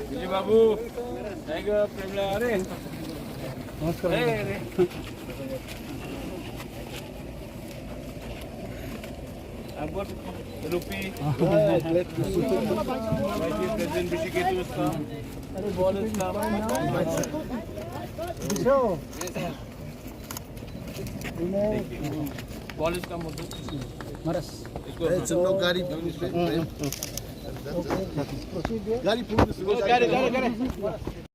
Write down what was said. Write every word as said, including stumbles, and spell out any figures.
Vijay Babu, thank you, Premla. Are, namaskar. Hey, are. I've got Rupi. Vice President B C K two is come. Paul is come. Paul is come also. Maras. It's no gari. Gari, gari, gari.